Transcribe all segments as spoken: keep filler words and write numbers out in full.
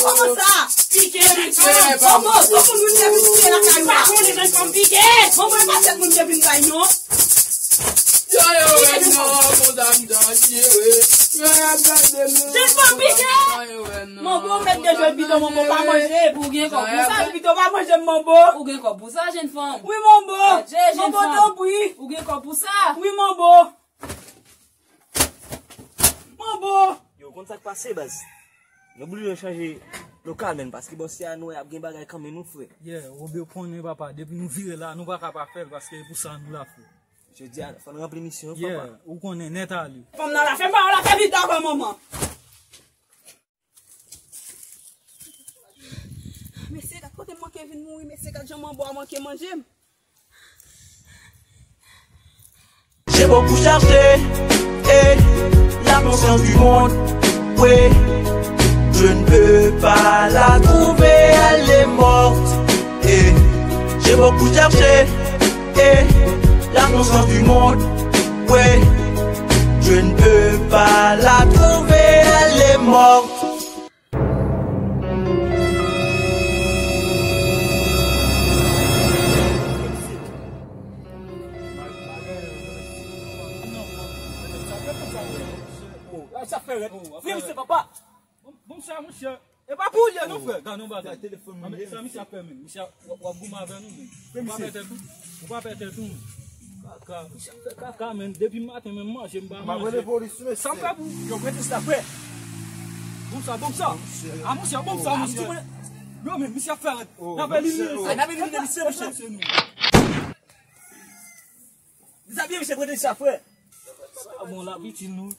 Kòman sa? Pike, pike, manbo, tout moun vin vin pike lakay ou la. Konnen jèn fanm pike. Manbo, e pa sèl moun ki vin bay non. Yo, yo, yo, bon dam, dam, yo, yo. Jèn fanm pike. Manbo, mèt de jwe bidon, manbo, pa manje. Ou gen kòb pou sa? Bidon, pa manje, manbo. Ou gen kòb pou sa, jèn fanm? Wi, manbo. Adje, jèn fanm. Manbo, tanpri. Ou gen kòb pou sa? Wi, manbo. Manbo! Yo, konn sa k pase, baz? Nou oblije chanje lokal, menn, paske bòs la nou wè ap gen bagay kanmenm, wi, frè. Yeah, Robe, ou konnen, papa, depi nou vire la, nou pa ka pa fè l, paske e pou sa nou la, frè. Jodi a, fò n ranpli misyon, papa. Yeah, ou konnen, nèt ale. Fanm nan la, fè m ba w la, fè vit avan manman. Mesye, gad kote m manke vin mouri, mesye, gad jan manbo a manke manje m. J'ai beaucoup cherché, et la conscience du monde, oui, je ne peux pas la trouver, elle est morte. Et j'ai beaucoup cherché, et la conscience du monde, oui, je ne peux pas la trouver, elle est morte. Sa fè rèd. Vim se papa. Bon, bon, sa, monchè. E pa pou ou l ye, non, frè. Gade yon bagay. Sa misye ap fè, menn. Misye ap, w ap goumen avè nou, menn. Ou pa pè tèt ou. Ou pa pè tèt ou. Kaka, misye ap fè kaka, menn. Depi maten, menm manje, m pa manje. Sa m fè pou ou? Yo, prete sa, frè. Bon sa, bon sa. A, monchè, bon sa, monchè. Yo, menn, misye ap fè rèd. N ap elimine misye. N ap elimine misye, monchè. Dezabye misye, prete sa, frè. Sa bon, l ap itil nou.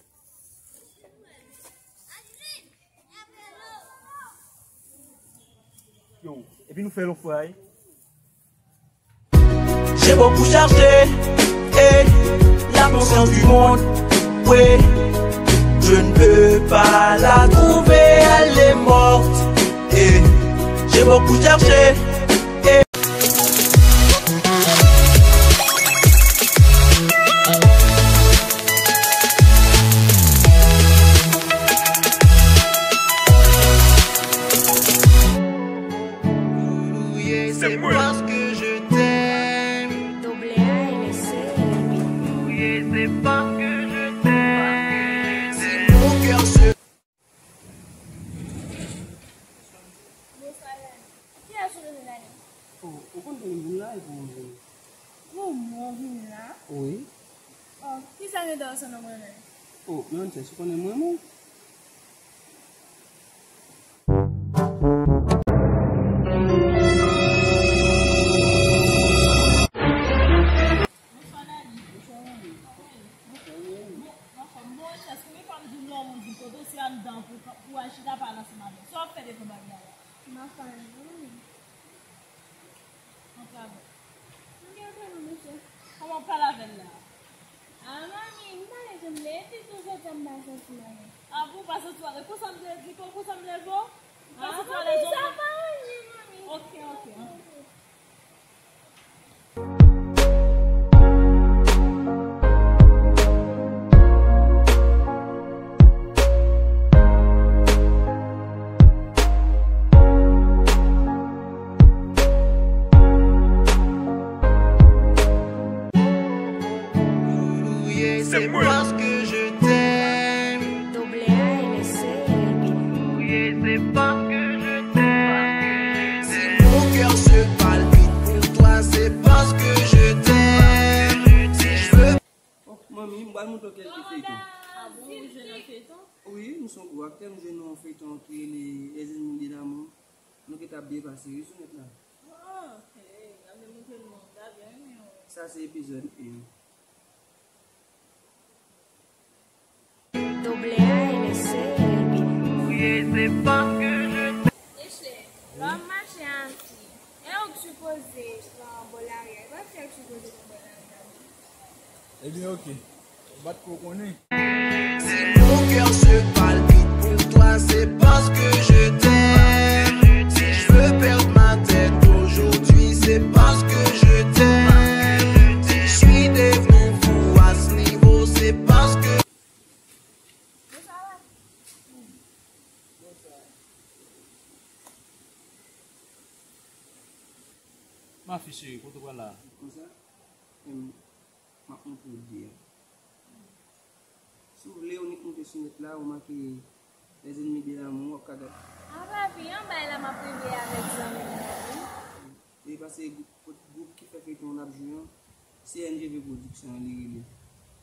Yo, epi nou fè l yon fwa, wi. J'ai beaucoup cherché, et la conscience du monde, oui, je ne peux pas la trouver, elle est morte. Et j'ai beaucoup cherché, et C'est parce que je t'aime. Double A L S C. C'est parce que je t'aime. Si mon cœur se Bonswa, Dani. Kiyès ou rele Dani? Oh, ou konn konnen moun la, epi ou vini. Kouman w vin la? Wi. Oh, kisa gen dèyè se non mwen menm? Oh, men yon tès, ou konnen mwen menm? Bonswa, Dani. Bonswa, Dani. Kòman w ye? Mwen, mwen anfòm. Bon, chans, konbyen fwa m di w lè yon moun vin kote w, se anndan pou, pou w al chita pale ansanm avè l? Sa w ap fè devan bagay la? M ap pale avè l. Antre avè l. M gen antre non, mesye. Kòman w pale avè l la? A, manmi, m pa gen janm leve, epi tou soti a m pa santi m alèz. A bon, w pa santi w alèz? Konsa m te di, konsa m leve w? Ou pa santi w alèz non? A, manmi, sa pa anyen, manmi. Ok, ok. C'est parce que je t'aime. Double A L S C. C'est parce que je t'aime. Si mon cœur se palpite pour toi, c'est parce que je t'aime. Si je veux Oh, manmi, m pral montre w kèlke feyton. A bon, ou jwe nan feyton? Wi, m se yon gwo aktè, m jwe nan yon feyton ki rele Les Ennemis de l'amour. Nou gentan ap byen pase, wi, sou nèt la. Oh, hey, gade montre nou, m ta byen renmen wè. Sa se epizòd en. Double A L S C. Chèchè, lè w ap mache a pye, e ou k sipoze pran bò lari a, e pa fè ou k sipoze pran bò lari a. Ebyen, oke. Ou pa t ko konnen. Si mon cœur se palpite pour toi, c'est parce que je t'aime. Si je veux perdre ma tête aujourd'hui, c'est parce que je t'aime. Si je suis devenu fou à ce niveau, c'est parce que Bonswa. Bonswa. Mafi cheri, kote w pral la? Konsa, em, m ap montre w byen. Si w vle, ou nik moute sou nèt la, ou make Les Ennemis de l'amour, w ap ka gade. A, papi, yon bay la m ap rive avèk zanmi m nan, wi. E paske gwoup, gwoup ki fè feyton an ap jwe an, C N G V Production li rele.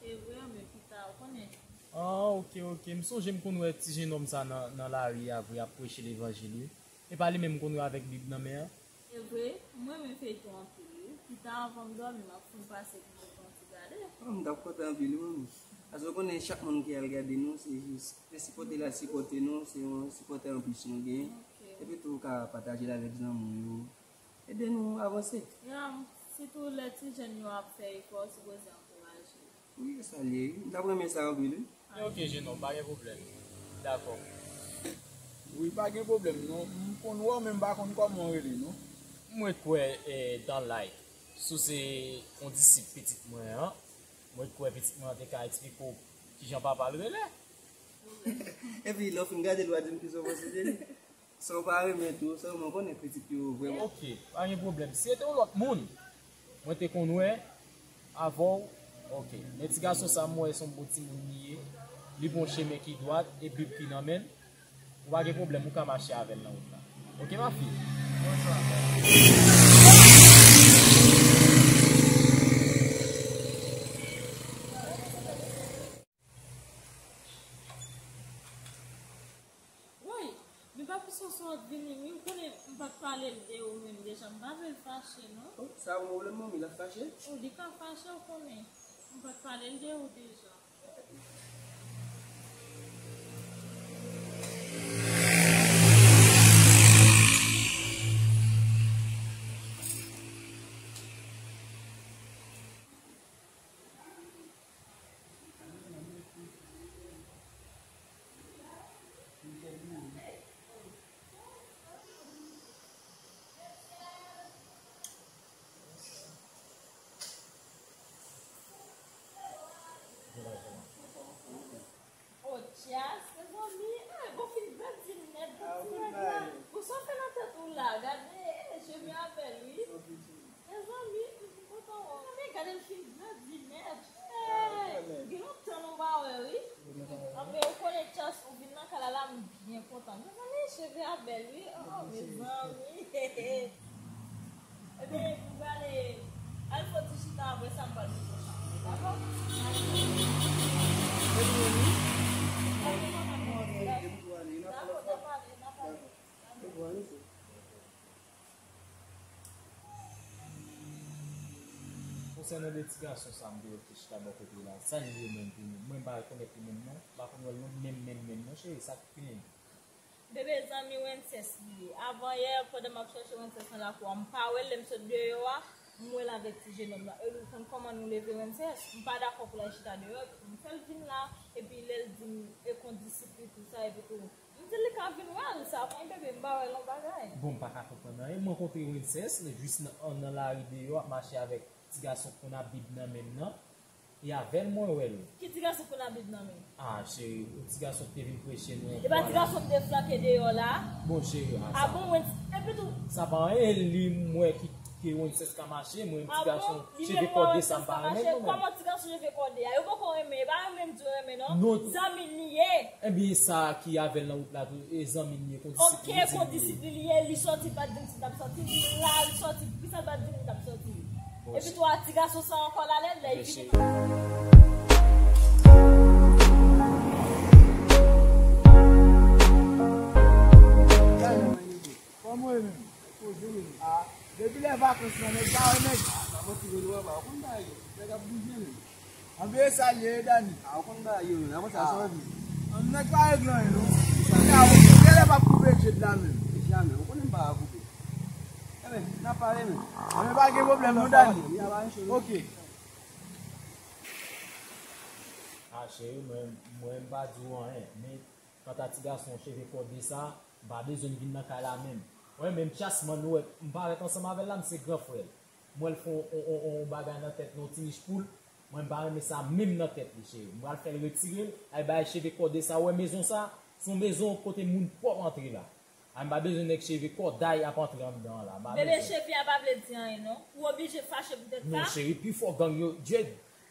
E vre, men pita, ou konnen. Ah, ok, ok. M sonje m konn wè ti jenòm sa nan, nan lari a vre, ap preche levanjil, wi. E pa li menm m konn wè avèk Bib nan men an? E vre, m renmen feyton anpil, wi. Pita, anvan m dòmi, m ap fin pase pou m pran ti gade. Oh, m t ap kontan anpil, wi, manmi. Paske w konnen chak moun ki al gade nou, se jis, se sipòte l al sipòte nou, se yon sipòtè anplis nou gen. Ok. Epi tou, w ka pataje l avèk zanmi w yo. Ede nou avanse. Ya, sitou lè ti jèn yo ap fè efò, sipoze ankouraje. Wi, e sa l ye, wi. M t ap renmen sa anpil, wi. Men ok, jenòm, pa gen pwoblèm. Dakò. Wi, pa gen pwoblèm, non. M konn wè w, men m pa konn kòman w rele, non. Mwen kwè, eh, dans life. Si w se yon disip pitit mwen an, mwen kwè pitit mwen an te ka eksplike w kijan papa l rele. Epi, lè w fin gade l, w a di m kisa w panse de li. Sa w pa renmen tou, sèlman w konnen kritik yo vrèman. Ok, pa gen pwoblèm. Si se te yon lòt moun, mwen te konn wè avè w. Ok. Men ti gason sa, m wè se yon bon timoun li ye. Li pran yon chemen ki dwat, e Bib ki nan men l. Ou pa gen pwoblèm, ou ka mache avè l nan wout la. Ok, ma fille? Woy, men papi Soso ap vini, wi, ou konnen m pa t pale l de ou menm deja, m pa vle l fache, non. Oh, sa yon pwoblèm, manmi, l ap fache? Oh, li ka fache, ou konnen. M pa t pale l de ou deja. Oh, Chas, mezanmi, ah, bon, fin grandi nèt, bon ti nèg la. Bon, sa w fè nan tèt ou la? Gade, eh, cheve a bèl, wi. Mezanmi, m kontan wè w. Men gade l fin grandi nèt. Hey, gen lontan nou pa wè, wi. Anben, ou konnen Chas, ou vin nan kay la, la, m byen kontan. Mezanmi, cheve a bèl, wi. Oh, mezanmi. Ebyen, m prale al fè ti chita, apre sa, m pral mete w sa. Dakò? Dakò, n a pale, n a pale. Konsènan de ti gason sa, m te wè ki chita bò kote la, sa l ye menm pou mwen? Mwen m pa rekonèt li menm non, m pa konn wè l non, menm, menm, menm non, cheri, sa k gen? Bebe, zanmi Wences li ye. Avan yè, pandan m ap chèche Wences nan lakou a, m pa wè l, lè m sot deyò a, m wè l avèk ti jenòm nan. E ou konn kòman nou leve Wences? M pa dakò pou l al chita deyò, epi m fè l vin la, epi lè l di m, e kondisip li tou sa, epi tou, m di l li ka vin wè l, sa, mwen, bebe, m pa wè l yon bagay. Bon, m pa ka konprann anyen. M rankontre Wences, jis nan, an, nan lari deyò, ap mache avèk ti gason k konn ap Bib nan men m nan. E avè l mwen wè l. Ki ti gason k konn ap Bib nan men l? Ah, cheri, yon ti gason ki te vin preche nou yon fwa la. E pa ti gason ki te flanke deyò la? Bon, cheri, ah, sa. Ah bon, mwen, epi tou. Sa pa anyen, li m wè ki, ki Wences ka mache, mwen, ti gason cheve kòde sa m pa renmen l non, menm. Kòman ti gason cheve kòde a? Yo poko renmen, e pa renmen m di yo renmen non. Non. Zanmi l li ye. Ebyen, sa ki avè l nan wout la tou, e zanmi l li ye, kondisip li, kondisip li li ye, li sòti, l pa t di m si l t ap sòti, la l sòti, poukisa l pa t di m li t ap sòti? Epi tou, a ti gason sa ankò la, lè, lè l vini. Kòman w ye menm? Poze w ye menm. Ah, depi lè vakans lan, nèg pa wè nèg. Ah, sa manti vre, nou wè pa, ou konn bagay yo. Nèg ap bouje menm. Anben sa l ye, wi, Dani. Ah, ou konn bagay yo menm, avan sa, sa w di. An nèg pa regle anyen, non. Sa, ou genlè p ap koupe djed la menm. Jamè, ou konnen m pa ka koupe. Enben, n ap pale menm. Anben, pa gen pwoblèm, non, Dani. Ok. Ah, cheri, mwen, mwen, m pa di w anyen, men kanta ti gason cheve kòde sa, m pa bezwen l vin nan kay la menm. Mwen menm, Chasman, nou wè, m parèt ansanm avè l la, m se gran frè l. M wè l fè on, on, on, on bagay nan tèt li, on ti nich poul. Mwen, m pa renmen sa menm nan tèt li, cheri. M pral fè l retire l, al bay cheve kòde sa. Ou wè mezon sa, se yon mezon kote moun pòv antre la. A, m pa bezwen nèg cheve kòday ap antre anndan an la. M pa bezwen. Bebe, cheve a pa vle di anyen, non. Ou oblije fache poutèt sa? Non, cheri, pifò gang yo dread.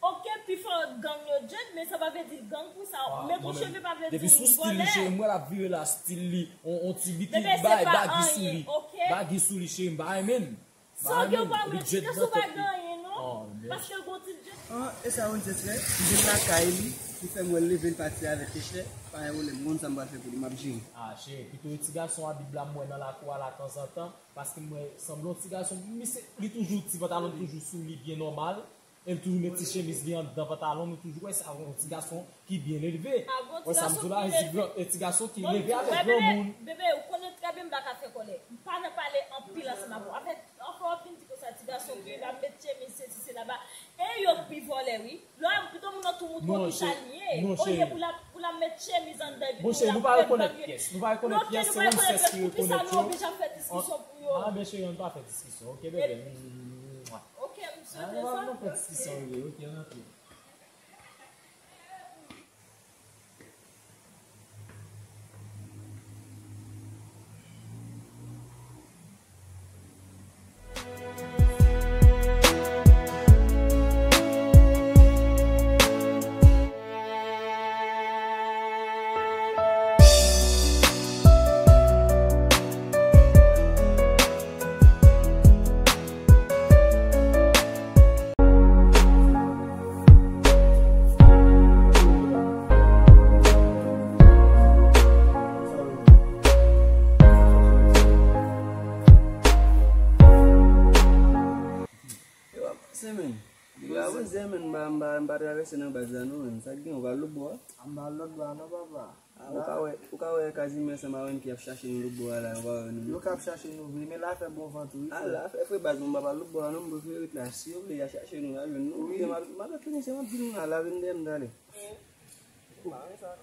Ok, pifò gang yo dread, men sa pa vle di gang pou sa. Ah, mwen menm, depi sou stil li, cheri, m wè l ap vire la, stil li, on, on ti biki, bay, bagi sou li. Bagi sou li, cheri, m pa renmen l. Sa gen pa mwen, ti gason pa gen anyen, non. Paske l gon ti dread. Ah, e sa, Wences fè? M vin lakay li, li fè m wè l leve, l pati avèk Kechlè. Pa gen pwoblèm, m konn sa m pral fè pou li, m ap jere. Ah, cheri, pito e ti gason a Bib la m wè nan lakou a la tanzantan, paske m wè sanble yon ti gason, misye, li toujou, ti pantalon toujou sou li byen nòmal, e l toujou met ti chemiz li anndan pantalon, nou toujou wè sa, yon ti gason ki byen elve. Wè sa m di w la, e ti gran, e ti gason ki leve avèk granmoun. Bebe, ou konnen trè byen m pa ka fè kòlè. M pa nan pale anpil ansanm avè w. Afè, anfè w ap vin di konsa, ti gason ki ap met chemiz, sesi, sela, ba. E yo k pi vòlè, wi. Lè w ap pito moun nan tou mouton ki sa l ye. Olye pou l ap, pou l ap met chemiz anndan epi pou l ap met bag yo. Monchè, nou pa rekonèt pyès. Nou pa rekonèt pyès, se Wences ki rekonèt yo. Poukisa nou oblije ap fè diskisyon pou yo? Ah, byen cheri, ann pa fè diskisyon, ok, bebe? Ok, m swete sa. Ah, nou pa fè diskisyon, bebe, ok, rantre. Yo, ap pase, men. Yo, ap pase, men. M pa, m pa, m pa travèse nan baz la, non, men. Sa k gen, ou pral lòtbò a? A, m pral lòtbò a, non, papa. Ah, ou ka wè, ou ka wè Casimir ansanm a Wendy ap chache nou lòtbò a la, yo pa wè nou. Yo k ap chache nou vre, men la fè bon van tou, wi, frè. Ah, la fè fre baz, mwen m pa pral lòtbò a non, m prefere ret la. Si yo vle y a chache nou, y a jwenn nou. Wi. Oubyen m ap, m ap fini, se m ap di nou la, la vin dèyè m talè. Mare sa.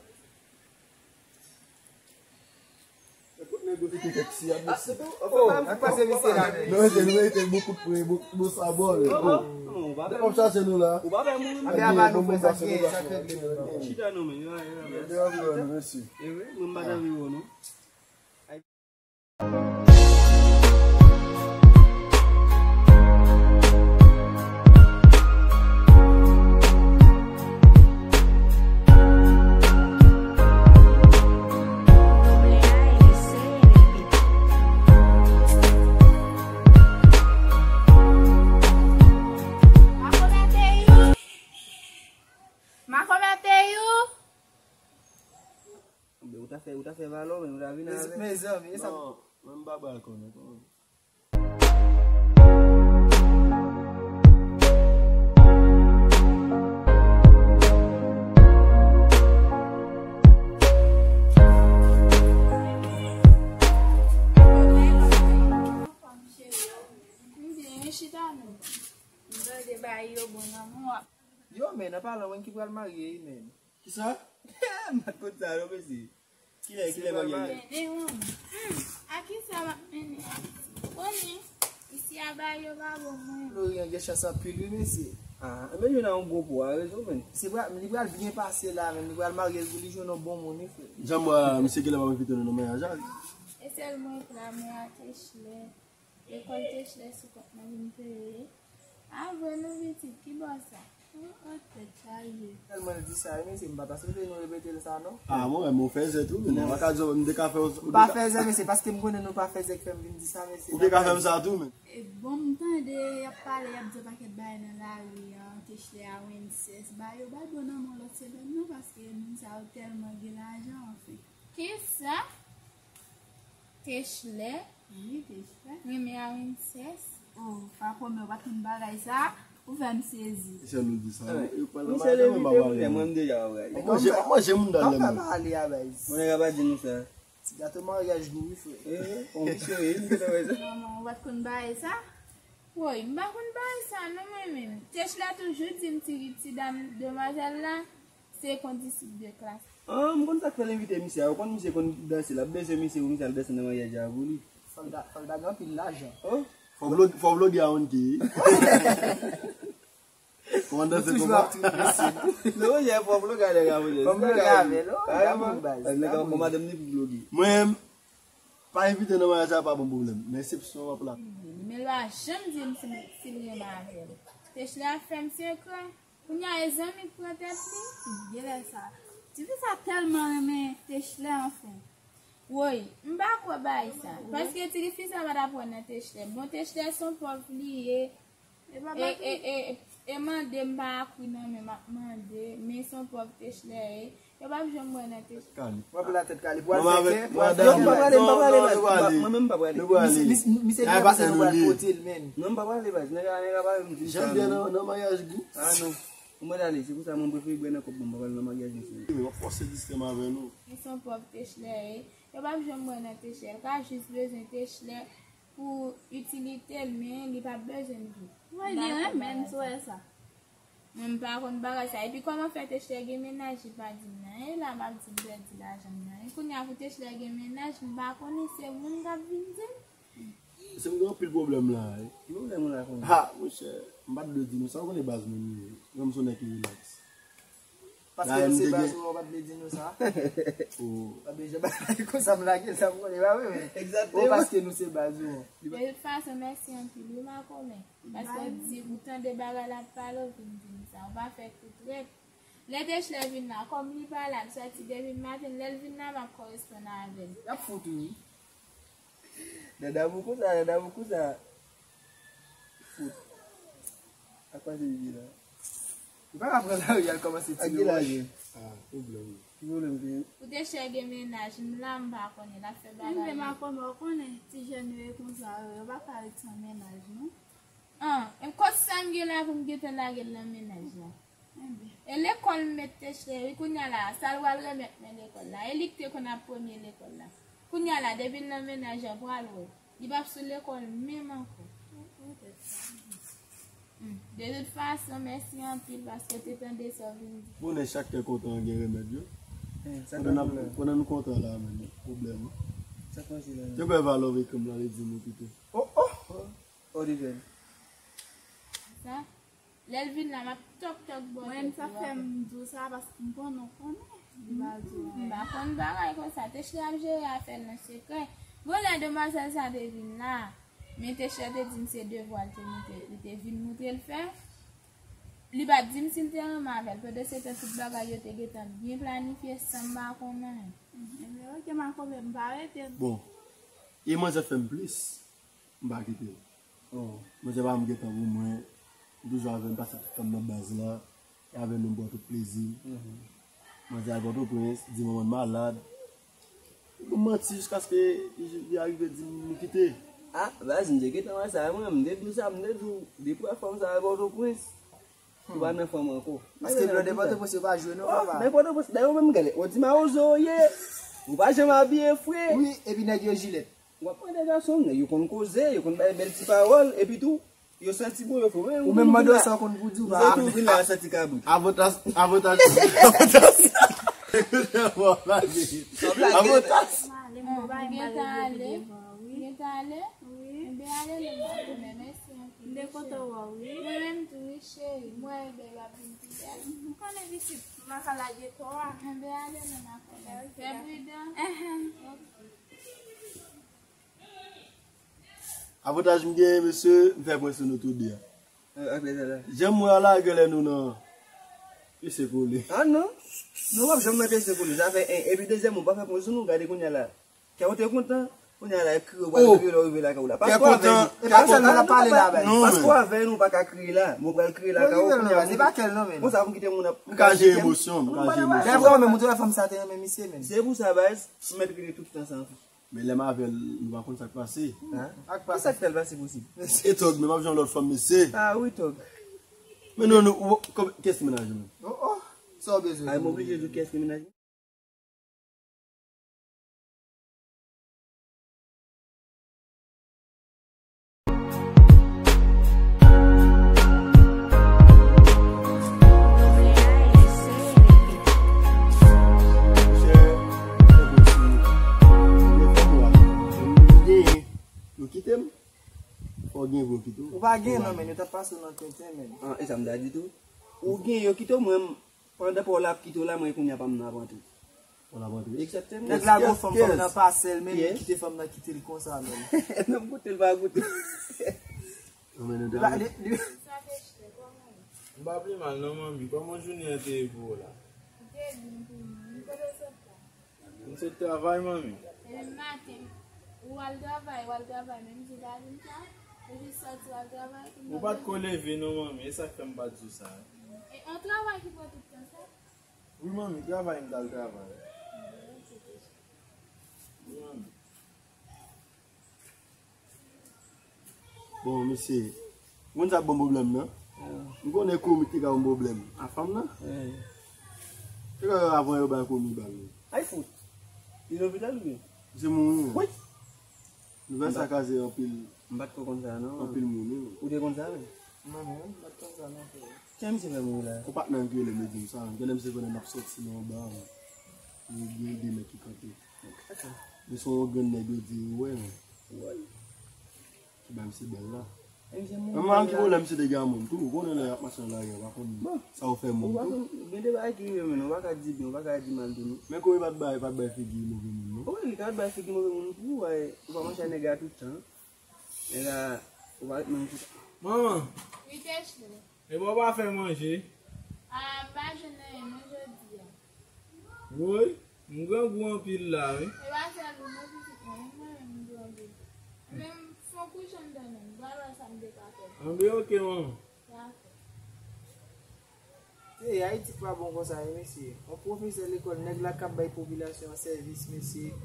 Kot nèg yo kite kèk si ap mesi. Oh, ak pase misye la, men. Nou mete, nou mete bon kout pwen, bon, bon sabò, men. Oh, oh. Depi w ap chache nou la. Ou pa fè moun. Anben aba nou fè sa ki, sa k regle nou. Chita non, men. Yo, yo, yo. Yo, yo, yo, mesi. E vre, mwen m pa t anvi wè w non. Makomèteyou! Makomèteyou! Ou ta fè, ou ta fè valè w, men ou ta vin avè. Mezanmi, e sa. Non, mwen m pa pral konnen, konnen. M byen, chita non. M tande bagay yo bon nan men w. Yo, men, an palan, mwen ki pral marye, wi, men. Kisa? M pa t konn sa non, mesye. Kilè, kilè maryaj la? Hmm, a kisa m ap mennen a? Konnen, isi a bagay yo pa bon mwen. Florian gen chans anpil wi, mesye. Ah, men jwenn a yon gwo po a, rezon, men. Se pral, li pral byen pase la, men. Li pral marye pou li jwenn yon bon moun, wi, frè. Jan m wè a, misye genlè p ap envite nou nan maryaj la, wi. E sèl mwen k la, mwen ak Echlè. Lekòl Echlè sou kont mwen vin peye. A vre nou pitit, ki bò sa? Oh, oh, tèt chaje. Tèlman l di sa, wi, mesye, m pa ta swete nou repete l sa, non. Ah, mwen menm, ou fèzè tou, men. Non. M pa ka di w, m te ka fè w. M pa fèzè, mesye, paske m konnen nou pa fèzè k fè m vin di sa, mesye. Ou te ka fè m sa tou, men. E bon, m tande y ap pale, y ap di yon pakèt bagay nan lari an, Echlè a Wences. Ba yo bay bon nan men lòt semèn nan, paske moun sa yo tèlman gen lajan, anfen. Kisa? Echlè? Wi, Echlè. Renmen a Wences? Oh, pa kòmè, ou pa t konn bagay sa, ou fè m sezi. Sèl ou di sa. Misye leve te pou tè mwen m deja wè. Manje, manje moun dan lè mwen. Kòmè pa ale a baz. Mwen nèg la pa di nou sa. Ti gato maryaj nou, wi, frè. Eh, on misye, wi, m te wè sa. Manman, ou pa t konn bagay sa? Woy, m pa konn bagay sa, non, mwen menm. Echlè toujou di m ti, ti dam, demwazèl la, se kondisip de klas. Ah, m konn sa k fè l envite misye a. Ou konn misye konn danse, l ap bezwen misye pou misye al danse nan maryaj la pou li. Fò l ta, fò l ta gen anpil lajan. Oh. Fò vlog-, fò vloge a yon ki. Kòman danse kòman? Non, monchè, fò vloge a nèg la, monchè. Fò vloge avè l, non. Kareman. Nèg la, kòman madanm ni pou vloge. Mwen, Envite nan maryaj la pa bon pwoblèm, men eksepsyon w ap la. Men l pa janm di m si, si l renmen avè l. Techlè ap fè m sekrè. Kounye a e zanmi k pran tèt li. Genlè sa. Tifi sa tèlman renmen Techlè anfen. Woy, m pa kwè bagay sa. Paske tifi sa pa t ap wè nan Techlè. Bon, Techlè se yon pòv li ye. E, e, e, e mande m pa akwi nan men m ap mande, men se yon pòv Techlè ye. Yo p ap janm wè nan Techlè. Kalip. W ap la tèt Kalip. W al fè kè. Non, m pa prale, m pa prale, baz. Mwen menm m pa prale. Misye, misye, misye gen pase nou pral kote l, menn. Non, m pa prale, baz. Nèg la, nèg la pa vle m di sa, menn. Jan byen nan, nan maryaj gou. Ah, non. Mwen ale, se pou sa mwen prefere bwè nan kòp mwen, m pa pral nan maryaj misye. Wi, w ap fòse sistèm avè nou. Li se yon pòv Techlè ye. Yo p ap janm wè nan Techlè. L ka jis bezwen Techlè pou itilite l, men li p ap bezwen m tou. Wi, li renmen m, sou wè sa. Mwen, m pa konn bagay sa. Epi kòman fè Techlè gen mennaj, li pa di m nan. E la, m ap di m pèdi lajan m nan. E kounye a pou Techlè gen mennaj, m pa konnen se moun k ap vin di m. Se m gen anpil pwoblèm la, wi. Ki pwoblèm ou la konnen? Ha, monchè, m pa t dwe di nou sa, ou konnen baz mwen li ye. Mwen, m se yon nèg ki rilaks. Paske nou se baz ou an, ou pa t vle di nou sa. Ou pa bezwen bagay konsa m lage l, sa m konnen pa vre, men. Egzakteman. Ou paske nou se baz ou an. De tout fason, mèsi anpil, wi, makomè. Paske ou di, ou tande bagay l ap pale, ou vin di m sa. Ou pa fè kou trèt. Lè Techlè vin la, kòm li pa la, l sòti depi maten, lè l vin la, m ap koresponn avè l. Y ap fout ou, wi. Nan damou konsa, nan damou konsa. Fout. Ak pa se li la. Ou pa ka pran lari al kòmanse tire wòch. Ah, pwoblèm. Ki pwoblèm ki gen? Pou Techlè gen mennaj, m la, m pa konnen, l ap fè bagay. Men makomè, ou konnen ti jèn yo ye konsa, yo pa ka ret san mennaj, non. An, e kot sa m gen la pou m gentan lage l nan mennaj la? E lekòl m met Techlè, wi, kounye a la, sa l pral remèt mwen lekòl la. E li k te konn ap premye lekòl la. Kounye a la, depi l nan mennaj la, pral wè. Li p ap sou lekòl menm ankò. Hmm. De tout fason, mèsi anpil paske w te tande sa w vin di. Bonè chak kè kontan gen remèd yo. Pandan n ap, pandan nou kontan la, menm pwoblèm. Sa k pase la? Te kwè valè w ekri m lan, li di nou kite. Oh, oh! Odivèn. Sa? Lè l vin la, m ap tòk tòk bò tèt ou. Mwen, sa fè m di w sa, paske m konnen w konnen. M pa di w anyen. M pa konn bagay konsa. Techlè ap jere afè l nan sekrè. Bon, lè demwazèl sa te vin la, men Techlè te di m se devwa l te mete, li te vin moutre l fè. Li pa t di m si l te renmen avè l. Pandan se tan, tout bagay yo te gentan byen planifye san m pa konn anyen. Ebyen, oke, makomè, m pa rete. Bon, e manzè fè m plis. M pa kite l. Oh. Manzè pa janm gen tan pou mwen. M toujou avè l, m pase tout tan m nan baz la. E avè nou m pran tout plezi m. Manzè al Pòtoprens, di manman l malad. Epi m manti jiskaske li, li arive di m li kite. Ah, baz, m te gentan wè sa, mwen, m te di w sa, m te di w, depi w wè fanm sa al Pòtoprens, ou pa nan fanm ankò. Paske blan de Pòtoprens yo pa jwe non, papa. Nèg Pòtoprens, dayè ou menm gade, ou di mawozo w ye. Ou pa janm abiye fre. Wi, epi nèg yo jilèt. W ap mande gason, nèg yo konn koze, yo konn bay bèl ti pawòl, epi tou, yo santi bon, yo fou. Ou menm mande yo sa w konn pou di w pa. Ou vin la, santi kabrit. Avantaj, avantaj, avantaj. Avantaj. M gentan ale. M gentan ale? Wi. Enben ale non, makomè, mèsi anpil. M te kontan wè w, wi. Mwen menm tou, wi, cheri. Mwen, enben, w ap vin pi bèl. M konnen pitit, m pa ka lage kò a. Enben ale non, makomè. Fè pridan. Enhen. Ok. Avantaj m genyen, mesye, m fè pwen sou nou tou de a. Jan m wè a la, genlè nou nan pese kole. Ah non. Nou p ap janm nan pese kole. Sa fè en. Epi dezyèm, ou pa fè pwen sou nou, gade kounye a la. Kè w te kontan, kounye a la, e kriye w pral kriye lè w rive lakay ou la. Paske w avè nou. E pa sèlman n ap pale la, baz. Paske w avè nou, ou pa ka kriye la. Mwen pral kriye lakay ou, kounye a. Se pa kè l non, men. Konsa pou m kite moun ap. M ka jere emosyon, m ka jere emosyon. Lè vre, men, moun te wè fanm sa te renmen misye, men. Se pou sa, baz, m mèt rete tout tan sa anfè. Men lè m avè l, nou pa konn sa k pase. Kisa k fè l pa si posib? E tòg, men m ap jwenn lòt fanm, mesye. Ah wi, tòg. Men non, nou, ou, kòm, kiyès ki mennaj ou menm? Oh, oh. Sa w bezwen? Ay, m oblije di w kiyès ki mennaj mwen. Yo kite m. Fò w gen vre w kite w. Ou pa gen non, men yo t ap pase w nan tenten, men. Ah, e sa m ta di tou. Ou gen yo kite w, mwen, pandan pa w la ap kite w la, mwen kounye a pa m nan ap antre. Ou la montre. Eksepte mwen. Nèg la gon fanm, fanm nan pa sèl, men li kite fanm nan kite l konsa menm. Menm koute l pa koute. Anmè nou dam. Sa te chè, kòman? M pa pi mal non, manmi. Kòman jounen an te ye pou ou la? Li te byen pou mwen. M kote w sot la? M sot travay, manmi. Demen maten, ou al travay, ou al travay, menm si w pa vin sa, ou jis sòti w al travay. Ou pa t ko leve non, manmi, e sa k fè m pa t di w sa. E yon travay ki pran tout tan sa? Wi, manmi, travay m t al travay. Wi, manmi. Bon, mesye, ou konn sa k ban m pwoblèm nan? M konnen komi te ka ban m pwoblèm. A fanm nan? Te ka avan yo bay komi bal. Ay fout. Li lopital oubyen? Se mouri. Wi. Nouvèl sa kaze anpil. M pa t ko konn sa non. Anpil moun wi. Ou te konn sa wi? Mwen menm, m pa t konn sa non frè. Kiyès misye fè mouri la? Yon patnè m ki rele m, li di m sa. Genlè misye konnen m ap sòti nan yon ba. Li gen de nèg ki kanpe. Men se yon grenn nèg yo di wi. Ki bay misye bal la. Mwen ki pwoblèm misye te gen a moun tou. Ou konnen lè y ap mache nan lari a, ou pa konn sa ou fè moun tou. Gen de bagay ki rive menm, ou pa ka di byen, ou pa ka di mal de nou. Men komi pa t bay, pa t bay figi move moun non. Wi, li ka bay figi move moun pou ou, ou pa mache a nèg la tout tan. Nèg la, ou pa ret menm tout tan. Manman. Wi, Teshley. Epa w pa fè manje? A, m pa jwenn anyen non jodi a. Woy, m grangou anpil la wi. E pa sèl ou non pitit mwen, menm mwen menm m grangou. Men m fon kouche anndan menm, m pral wè sa m te ka fè. Anben oke manman. Dakò. Ey, Ayiti pa bon konsa wi mesye. Yon pwofesè lekòl, nèg la k ap bay popilasyon an sèvis mesye.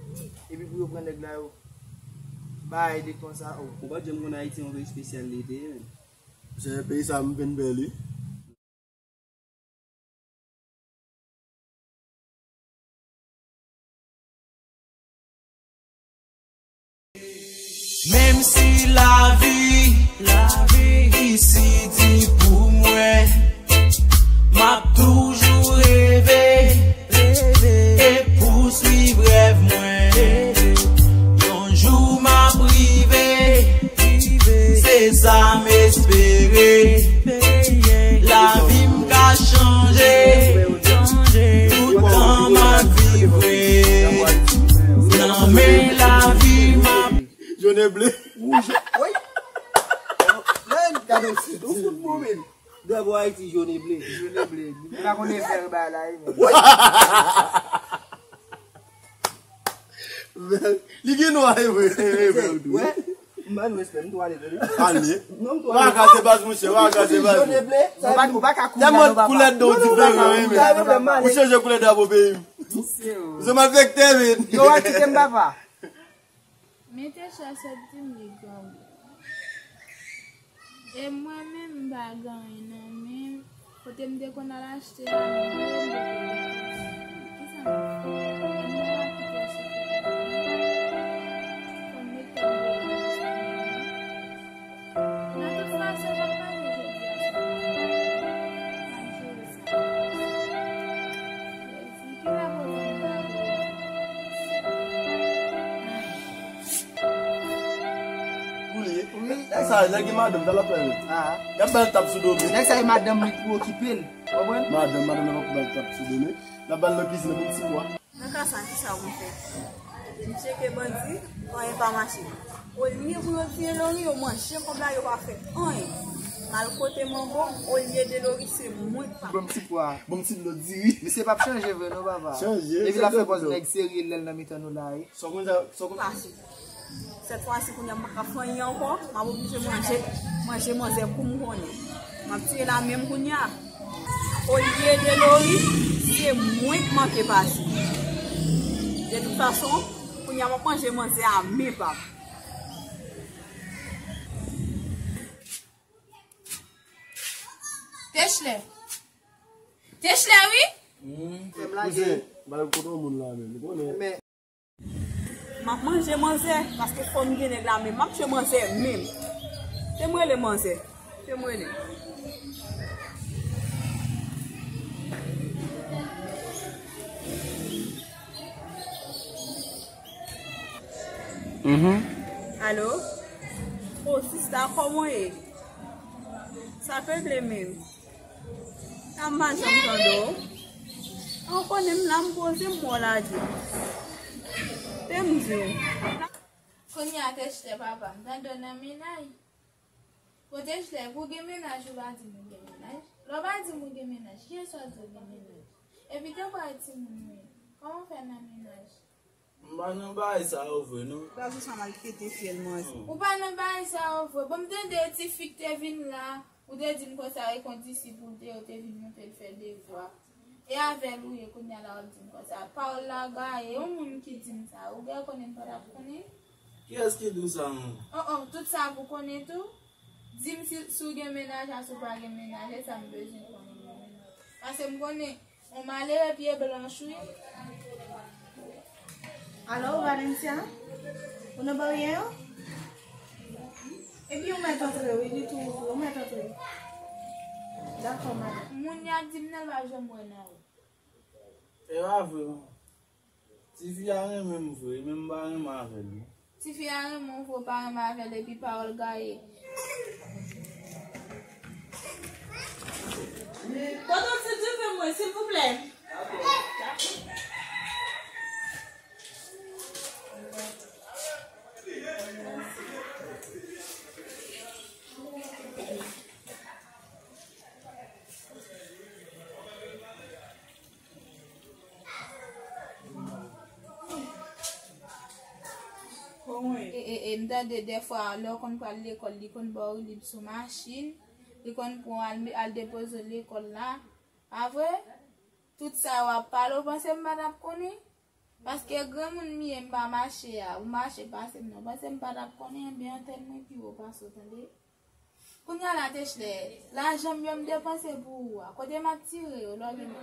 Epi pou yo pran nèg la yo bay de konsa o. Ou pa t janm konn Ayiti yon peyi espesyal li te ye menm. Se peyi sa m vin bèl wi. Menm si lavi, lavi isi di pou mwen, m ap toujou reve, reve e pouswiv rèv mwen. Yon jou m ap rive, se sa m espere. Lavi m ka chanje, toutan m ap viv vre. Nan men lavi m ap. Jone ble. Wouj. Wi. Gade yon ti tou fout bon men. Drapo Ayiti jone ble. Jone ble. M pa konnen fè bagay la wi. Li gen nwa e vre. Wè. M ba nou respè, m tou ale tande. Ale. Non, m tou ale. Wa kraze baz monchè, wa kraze baz. Jone ble. Ou pa, ou pa ka koulè non papa. Tèlman koulè dò w diferan wi men. Ou chanje koulè drapo peyi m. Misye o. Zòm afekte men. Yo, wa kite m papa. Men Teshley sot di m li grangou. E mwen menm m pa gen anyen nan men m. Kote m te konn al achte a, mwen menm m te konn al achte. Kisa m ap fè? E mwen m ap kite sou fè. Fò m mete m deyò nan sa menm. Nan tout fason, m ap manje jodi a sou travay. M ap jere sa. Jezi, ki la pwoblèm nan? Ay. Pou li. Wi. Nèg sa, nèg gen madanm, sa l ap fè menm. Ah. Y ap ba l tap sou do, men. Nèg sa e madanm li ki okipe l. Konprann? Madanm, madanm nan pa pou ba l tap sou do, men. L ap ba l nan kizin nan pou l ti bwa. Nan ka sa, kisa ou fè? M tcheke bandi, anyen pa mache. Olye pou yo tiye Lori, yo manje kòb la, yo pa fè anyen. M al kote Mango, olye de Lori, se mwen k pa. Bon ti pwa, bon ti dlo diri. Misye p ap chanje vre non, papa. Chanje. Epi l ap fè pòz nèg serye lè l nan mitan nou la, wi. Sa w konn sa, sa w konn. Pase. Sèt fwa si kounye a m pa ka fè anyen ankò, m ap oblije manje, manje manzè kou m konnen. M ap tiye la menm kounye a. Olye de Lori, se mwen k manke pase. De tout fason, kounye a m ap manje manzè a men pa m. Teshley. Teshley, wi. Hmm. Fè m lage. Kouzen, bay kote yon moun la menm, ou konnen. Men. M ap manje manzè, paske fò m gen nèg la menm. M ap tchwe manzè menm. Te m rele manzè. Te m rele. Mhm. Alo? O, sista, kòman w ye? Sa peple menm? Sa m pa janm tande w. Ou konnen m la, m poze m wè w lage. Te m di w. Kounye a, Techlè papa m, tande w nan mennaj. Bon, Techlè, pou w gen mennaj, ou pa di m ou gen mennaj. Lè w pa di m ou gen mennaj, kiyès w ap di w gen mennaj? Epi te kwè timoun ou ye. Kòman w fè nan mennaj? M pa nan bagay sa yo vre, non. Gason sa maltrete fi l, manzè. Ou pa nan bagay sa yo vre. Bon, m tande ti fi k te vin la, ou te di m konsa e kondisip ou te, ou te vin montre l fè devwa. E avè l ou ye, kounye a la w ap di m konsa. Pawòl la gaye, yon moun ki di m sa, ou gen konnen m pa t ap konnen? Kiyès ki di w sa, non? Oh, oh, tout sa pou konnen tou? Di m si, si w gen mennaj a, si w pa gen mennaj, e sa m bezwen konnen. Paske m konnen yon malere pye blanch, wi. Alò, Valencia, ou nan baryè an? Epi ou mèt antre, wi, li tou ouvri, ou mèt antre. Dakò, madanm. Moun y ap di m nan, l pa janm wè nan ou. E pa vre, non. Tifi a renmen m vre, men m pa renmen avè l, non. Tifi a renmen w vre, w pa renmen avè l, epi pawòl gaye. Tonton, ti dife mwen, silvouplè. E, e, e, m tande dèfwa, lè w konn pral lekòl, li konn ba w lib sou machin, li konn pran w al, al depoze w lekòl la. Pa vre? Tout sa w ap pale, w panse m pa t ap konnen? Paske granmoun m ye, m pa mache a. Ou mache pase m nan. Ou panse m pa t ap konnen? Enben, antèn mwen pi wo pase w, tande? Kounye a la, Techlè, lajan m yo m depanse pou ou a, kote m ap tire yo, lè w gen.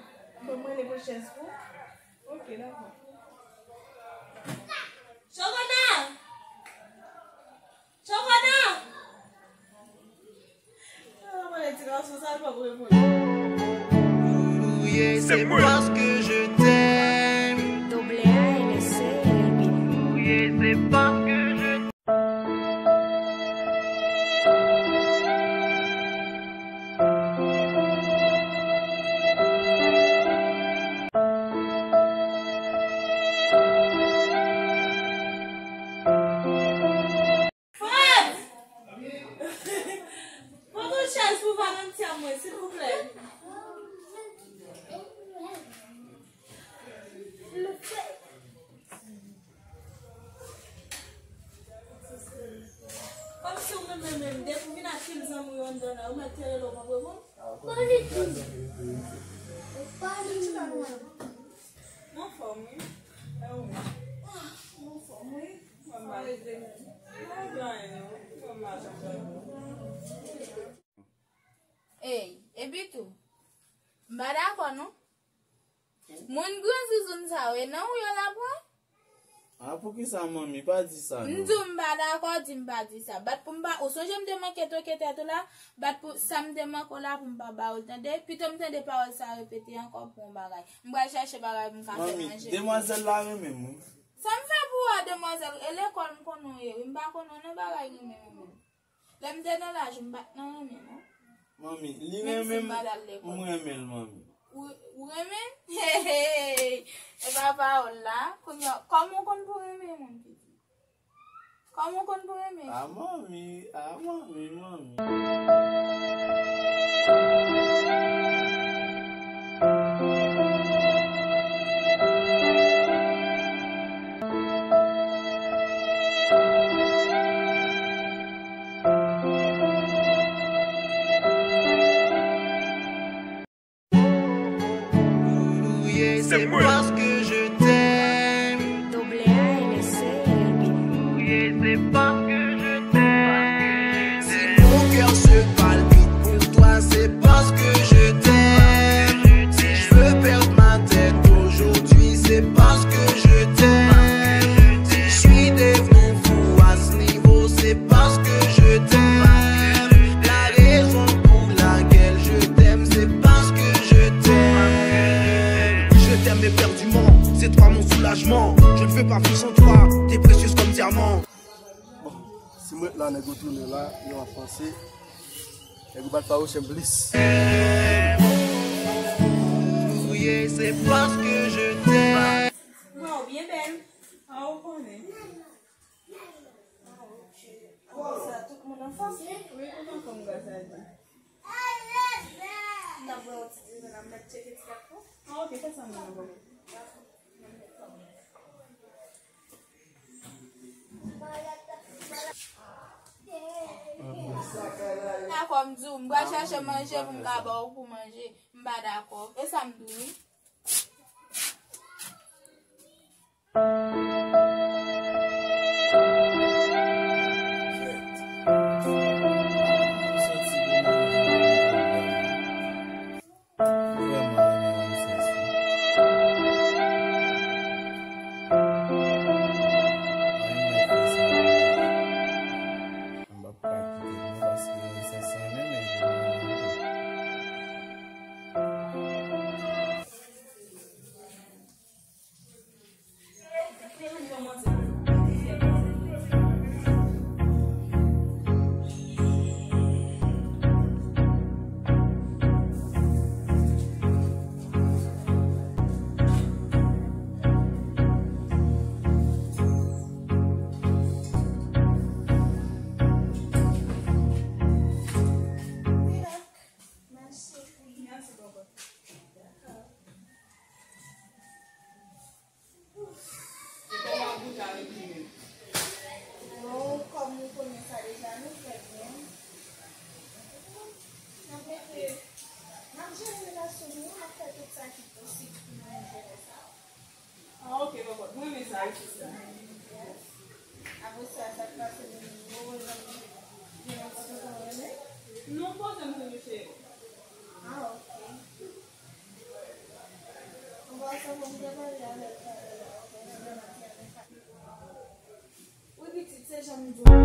Bon, m rele pou chèz pou ou. Ok, dakò. Chokona! Chokona! Ah, mwen, ti gason sa, l p ap reponn. C'est moi. Parce que je t'aime. Double A L C, baby. C'est parce que je Fred! Pote yon chèz pou Valentia mwen, silvouplè. Kòmsi ou menm, menm, menm, depi w vin ak pil zanmi w anndan la, ou mèt te rele w p ap reponn. Mwen anfòm, wi. E ou menm? Mwen anfòm, wi. Mwen pa regle menm. Mwen pa anyen, non. Mwen pa anyen. Ey, epi tou, m pa dakò, non. Moun gran zouzoun sa yo, e nan ou yo la pran? A, poukisa, manmi? Pa di sa, non. M di w m pa dakò, di m pa di sa. Bat pou m pa, ou sonje m te manke toke tèt ou la? Bat pou sa m te manke w la pou m pa ba ou l, tande? Pito m tande pawòl sa repete ankò pou yon bagay. M pral chèche bagay pou m ka fè manje. Manmi, demwazèl la renmen m, wi. Sa m fè pou ou a, demwazèl? E lekòl m konnen w ye, wi. M pa konnen w nan bagay renmen, renmen. Lè m te nan laj ou, m pa t nan renmen, non. Manmi, li renmen m, m renmen l, manmi. Ou, ou renmen l? Hey, hey, hey. E pa pawòl la. Kounye a, kòman w konn pou renmen moun, pitit? Kòman w konn pou renmen? A, manmi, a, manmi, manmi. C'est moi. Parce que je t'aime. Double A L C, baby. C'est parce que je t'aime. Si mon cœur se palpite pour toi, c'est parce que je t'aime. Si je veux perdre ma tête aujourd'hui, c'est parce que je t'aime. Si je suis devenu fou à ce niveau, c'est parce que je t'aime. La raison pour laquelle je t'aime, c'est parce que je t'aime. Je t'aime éperdument, c'est toi mon soulagement. Je ne veux pas vivre sans toi, t'es précieuse comme diamant. Bon, si m ret la, nèg yo tounen la, yo ap panse. Nèg yo bat pa yo chen plis. C'est parce que je t'aime. Waw, byen bèl. A, ou konnen. Konsa, tout moun anfòm? Wi, tout anfòm, gras a Dye. M t ap bwè yon ti diven la, m mèt tcheke ti kat la. A, oke, fè sa menm ankò. Dakò, m di w, m pral chèche manje pou m ka ba w pou manje. M pa dakò. E sa m di w, wi. E kòman w goute avèk li menm? Bon, kòm nou konnen sa deja, nou fè byen. N ap mete, n ap jere relasyon nou an, n ap fè tout sa ki posib pou nou jere sa. A, oke, pa pwoblèm. Mwen renmen sa, wi, sista. Yes. Apre sa, sa k pase, nou, nou, nou, gen yon pwoblèm, non, poze m tou, mesye. A, oke. Wi, pitit, se jan m di w.